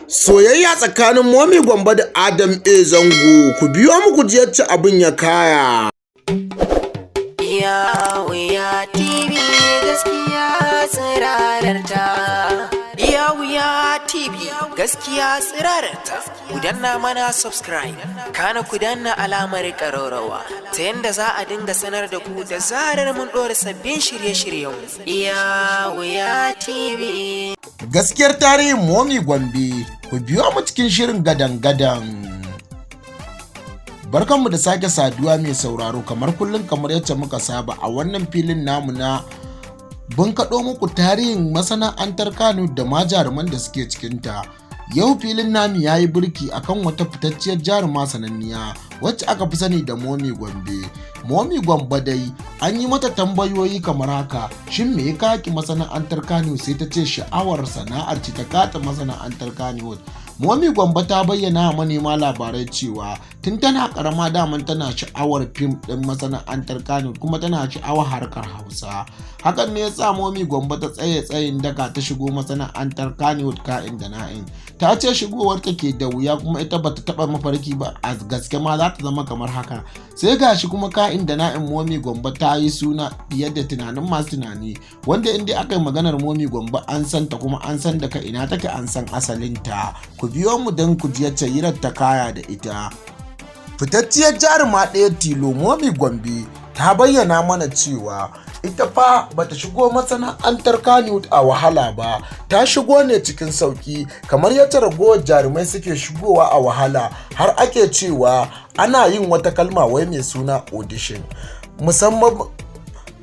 Soyayya tsakanin Momi Gombe da Adam A Zango, ku biyo mu ku ji yacce abin ya kaya. Ya Wuya TV, gaskiya tsirararta. Ya Wuya TV, gaskiya tsirararta. Ku danna mana subscribe, kana ku danna alamar ƙararrawa ta yanda za a dinga sanar da ku da zarar mun ɗora sabbin shirye-shiryen. Ya Wuya TV. Gaskiyar tarihin Momi Gombe, ku biyo mu cikin shirin gadan-gadan. Barkanmu da sake saduwa, mai sauraro. Kamar kullum, kamar yacce muka saba a wannan filin namu na bunkaɗo muku tarihin masana'antar Kano da ma jaruman da suke cikinta. Yau filin namu ya yi birki akan wata fitacciyar jaruma sananniya wacce aka fi sani da Momi Gombe. Momi Gombe dai an yi mata tambayoyi kamar haka: shin me ya kaki masana'antar Kano? Sai ta ce sha'awar sana'ar ce ta kata masana'antar Kano. Momi Gombe ta bayyana wa manema labarai cewa tun tana karama daman tana sha'awar fim ɗin masana'antar Kano, kuma tana sha'awar harkar Hausa. Hakan ne ya sa Momi Gombe ta tsaye tsayin daka ta shigo masana'antar Kannywood ka'in da na'in. Ta ce shigowar ta ke da wuya, kuma ita bata taba mafarki ba a gaske ma za ta zama kamar haka. Sai gashi kuma ka'in da na'in Momi Gombe ta yi suna fiye da tunanin masu tunani, wanda inda aka yi maganar Momi Gombe an san ta, kuma an san daga ina take, an san asalinta. Ku biyo mu don ku ji yacce hirar ta kaya da ita. Fitacciyar jaruma ɗaya tilo Momi Gombe ta bayyana mana cewa ita fa bata shigo masana'antar Kannywood a wahala ba, ta shigo ne cikin sauki kamar yadda ragowar jarumai suke shigowa a wahala, har ake cewa ana yin wata kalma wai mai suna audition. Musamman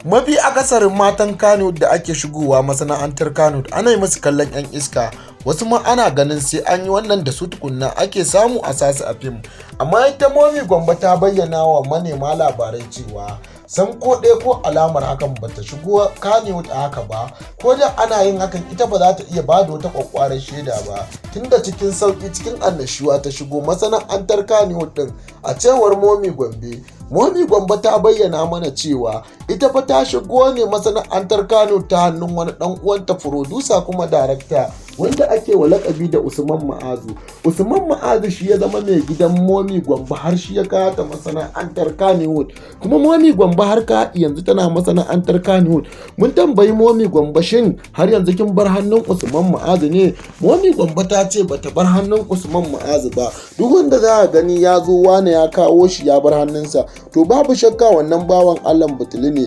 mafi akasarin matan Kano da ake shigowa masana'antar Kano ana yi musu kallon 'yan iska, wasu ma ana ganin sai an yi wannan da su tukunna ake samu a sasu a fim. Amma ita Momi Gombe ta bayyana wa manema labarai cewa san ko ɗaya ko alamar hakan bata shigo Kannywood a haka ba. Ko da ana yin hakan, ita ba za ta iya ba da wata kwakwarar shaida ba, tunda cikin sauki, cikin annashuwa ta shigo masana'antar Kannywood din. A cewar Momi Gombe, Momi Gombe ta bayyana mana cewa ita fa ta shigo ne masana'antar Kano ta hannun wani dan uwanta, furodusa kuma darakta, wanda ake wa lakabi da Usman Ma'azu. Usman Ma'azu shi ya zama mai gidan Momi Gombe har shi ya kawo ta masana'antar Kannywood. Kuma Momi Gombe har ka yanzu tana masana'antar Kannywood. Mun tambayi Momi Gombe, shin har yanzu kin bar hannun Usman Ma'azu ne? Momi Gombe ta ce bata bar hannun Usman Ma'azu ba. Duk wanda za a gani ya zo, wane ya kawo shi ya bar hannunsa, to babu shakka wannan bawan Allah butulu ne.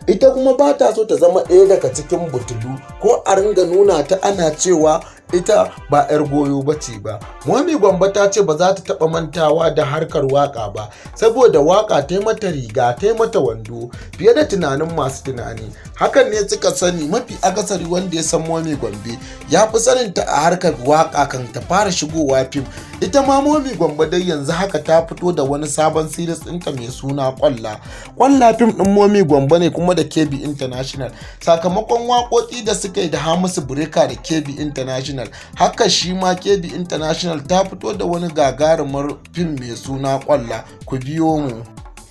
Ita kuma ba ta so ta zama ɗaya daga cikin butulu, ko a ringa nuna ta ana cewa ita ba 'yar goyo ba ce ba. Momi Gombe ta ce ba za ta taɓa mantawa da harkar waka ba, saboda waka ta mata riga, ta mata wando fiye da tunanin masu tunani. Hakan ne suka sani. Mafi akasari wanda ya san Momi Gombe ya fi sanin ta a harkar waka kan ta fara shigowa fim. Ita ma Momi Gombe dai yanzu haka ta fito da wani sabon series ɗinta mai suna Kwalla. Kwalla fim ɗin Momi Gombe ne kuma da KB International, sakamakon waƙoƙi da suka yi da Hamisu Breaker da KB International. Haka shi ma KB International ta fito da wani gagarumar fim mai suna Kwalla. Ku biyo mu.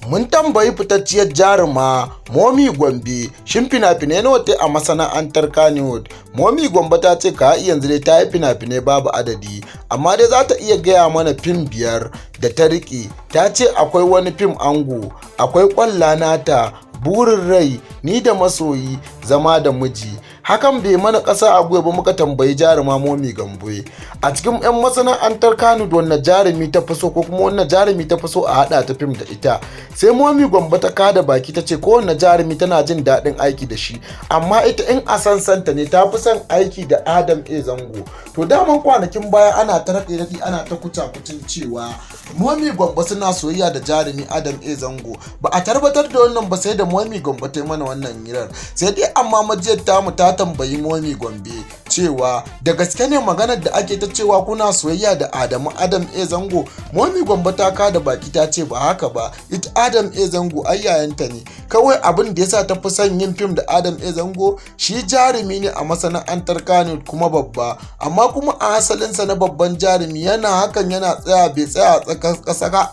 Mun tambayi fitacciyar jaruma Momi Gombe, shin fina-finai nawa ta a masana'antar Kannywood? Momi Gombe ta ce ka yanzu dai ta yi fina-finai babu adadi, amma dai za ta iya gaya mana fim biyar da ta riƙe. Ta ce akwai wani fim Ango, akwai Kwalla Nata, Burin Rai, Ni da Masoyi, Zama da Miji. Hakan bai mana ƙasa a gwiwa ba muka tambayi jaruma Momi Gombe, a cikin 'yan masana'antar Kano wanne jarumi ta fi so, ko kuma wanne jarumi ta fi so a haɗa ta fim da ita? Sai Momi Gombe ta kada baki ta ce kowanne jarumi tana jin daɗin aiki da shi, amma ita in a san santa ne, ta fi son aiki da Adam A Zango. To daman kwanakin baya ana ta raɗe raɗi, ana ta kuca kucin cewa Momi Gombe suna soyayya da jarumi Adam A Zango. Ba a tabbatar da wannan ba sai da Momi Gombe ta yi mana wannan hirar. Sai dai amma majiyar tamu ta tambayi Momi Gombe cewa da gaske ne maganar da ake ta cewa kuna soyayya da Adamu Adam A Zango? Momi Gombe ta kada baki ta ce ba haka ba, ita Adam A Zango ai yayanta ne. Kawai abin da yasa ta fi son yin fim da Adam A Zango, shi jarumi ne a masana'antar Kano kuma babba, amma kuma a asalinsa na babban jarumi yana hakan yana tsaya, bai tsaya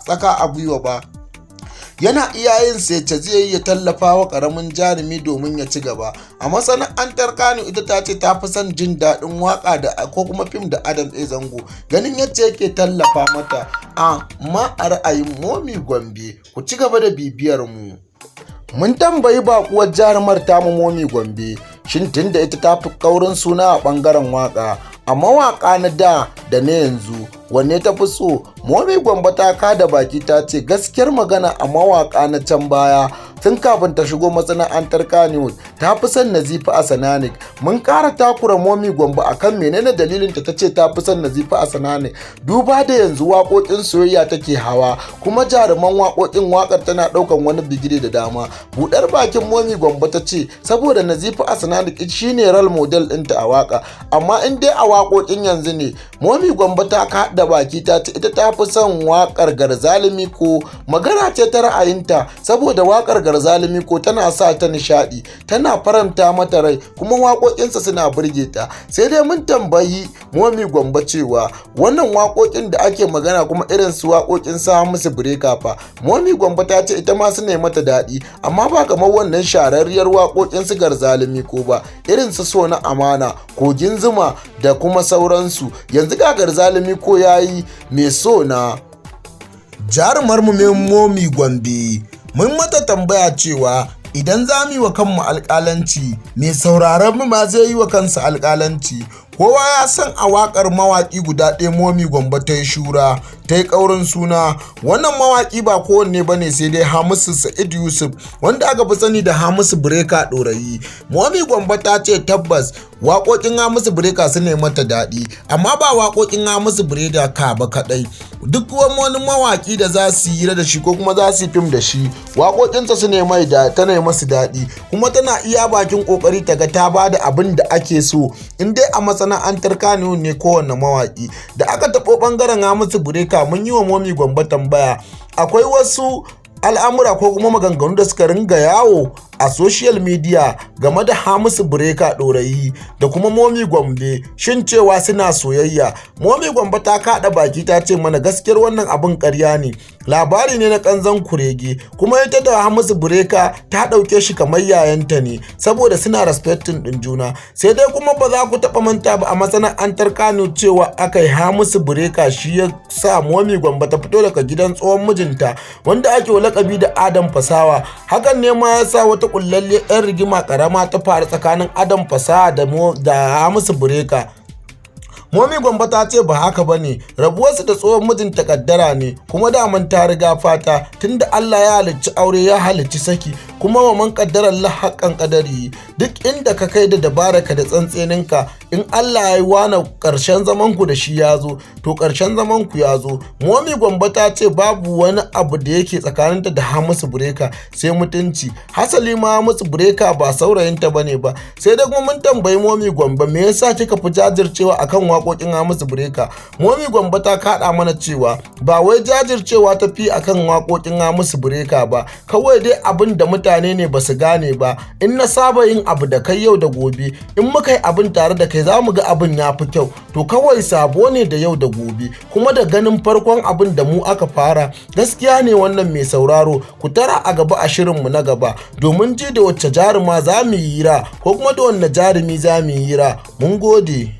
tsaka a gwiwa ba. Yana iya yin sece zai yi ya tallafa wa ƙaramin jarumi domin ya ci gaba a masana'antar Kano. Ita ta ce ta fi son jin daɗin waka da ko kuma fim da Adam A Zango, ganin yadda yake tallafa mata. Amma a ra'ayin Momi Gombe, ku ci gaba da bibiyar mu. Mun tambayi bakuwar jarumar tamu Momi Gombe, shin tunda ita ta fi kaurin suna a bangaren waka, a mawaka na da da na yanzu, wanne ta fi so? Momi Gombe ta kada baki ta ce gaskiyar magana, a mawaka na can baya, tun kafin ta shigo masana'antar Kannywood, ta fi son Nazifi Asnanic. Mun kara takura Momi Gombe akan menene dalilin ta ce ta fi son Nazifi Asnanic, duba da yanzu waƙoƙin soyayya take hawa, kuma jaruman waƙoƙin waƙar tana ɗaukan wani bigire da dama. Buɗar bakin Momi Gombe ta ce saboda Nazifi Asnanic shine role model ɗinta a waƙa. Amma in dai a waƙoƙin yanzu ne, Momi Gombe ta kaɗa baki ta ce ita ta fi son waƙar Garzalimi ko. Magana ce ta ra'ayinta, saboda waƙar Garzalimi ko tana sa ta nishaɗi, tana faranta mata rai, kuma waƙoƙinsa suna burge ta. Sai dai mun tambayi Momi Gombe cewa wannan waƙoƙin da ake magana kuma, irin su waƙoƙin sa musu Breaker fa? Momi Gombe ta ce ita ma su ne mata daɗi, amma ba kamar wannan shahararriyar waƙoƙin su Garzalimi ko ba, irin su So na Amana, Kogin Zuma da kuma sauransu. Yanzu ga Garzalimi ko yayi mai so na. Jarumar mu Momi Gombe, mun mata tambaya cewa idan za mu yi wa kanmu alƙalanci, mai sauraron mu ma zai yi wa kansa alƙalanci. Kowa ya san a waƙar mawaƙi guda ɗaya Momi Gombe ta yi shura, ta yi ƙaurin suna. Wannan mawaƙi ba kowanne ba ne sai dai Hamisu Sa'id Yusuf, wanda aka fi sani da Hamisu Breaker Ɗorayi. Momi Gombe ta ce tabbas waƙoƙin Hamisu Breaker su ne mata daɗi, amma ba waƙoƙin Hamisu Breaker ka ba kaɗai, duk wani mawaƙi da za su yi da shi ko kuma za su yi fim da shi, waƙoƙinsa su ne mai da tana yi masu daɗi, kuma tana iya bakin ƙoƙari ta ga ta ba da abin da ake so in dai a masana'antar Kannywood ne. Kowanne mawaƙi da aka taɓo ɓangaren Hamisu Breaker, mun yi wa Momi Gombe tambaya, akwai wasu al'amura ko kuma maganganu da suka ringa yawo a social media game da Hamisu Breaker Ɗorayi da kuma Momi Gombe, shin cewa suna soyayya? Momi Gombe ta kaɗa baki ta ce mana gaskiyar wannan abin ƙarya ne, labari ne na ƙanzon kurege, kuma ita da Hamisu Breaker ta ɗauke shi kamar yayanta ne, saboda suna respecting ɗin juna. Sai dai kuma ba za ku taɓa manta ba, a masana'antar Kano cewa aka yi Hamisu Breaker shi ya sa Momi Gombe ta fito daga gidan tsohon mijinta, wanda ake lakabi da Adam Fasawa. Hakan ne ma ya sa wata kullalliyar 'yan rigima karama ta faru tsakanin Adam Fasawa da Hamisu Breaker. Momi Gombe ta ce ba haka ba ne, rabuwarsu da tsohon mijinta kaddara ne, kuma daman ta riga fata, tunda Allah ya halicci aure ya halicci saki, kuma wa man kaddarar la haƙƙan kadari. Duk inda ka kai da dabaraka da tsantseninka, in Allah ya yi wane ƙarshen zaman ku da shi ya zo, to ƙarshen zaman ku ya zo. Momi Gombe ta ce babu wani abu da yake tsakaninta da Hamisu Breaker sai mutunci, hasali ma Hamisu Breaker ba saurayinta bane ba. Sai dai kuma mun tambayi Momi Gombe, me yasa kika fi jajircewa akan waƙoƙin Hamisu Breaker? Momi Gombe ta kaɗa mana cewa ba wai jajircewa ta fi akan waƙoƙin Hamisu Breaker ba, kawai dai abin da mutane ne ba su gane ba, in na saba yin abu da kai yau da gobe, in muka yi abin tare da kai, za mu ga abin ya fi kyau. To kawai sabo ne da yau da gobe, kuma da ganin farkon abin da mu aka fara. Gaskiya ne wannan. Mai sauraro, ku tara a gaba a shirinmu na gaba domin ji da wacce jaruma za mu yi hira ko kuma da wanne jarumi za mu yi hira. Mun gode.